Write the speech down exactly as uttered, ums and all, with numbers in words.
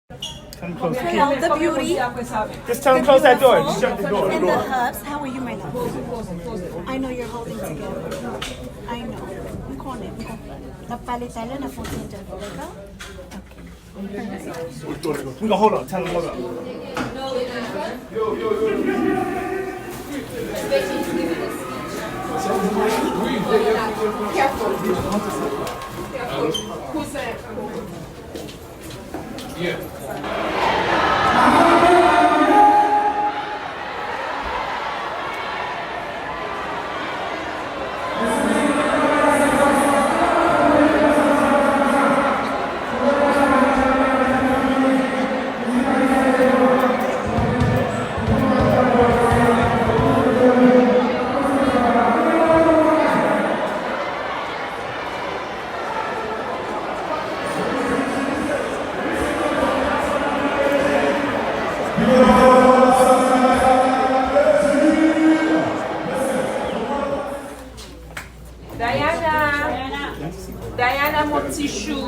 Tell him close the door. Just tell him close that door. Just shut the door. And the hugs. How are you, my love? I know you're holding together. I know. M konnen, m konprann. N ap pale talè, n ap fè yon ti entèvyou, dakò? Ok. We gonna hold on. Tell him hold on. Diana, Diana, mon petit chou.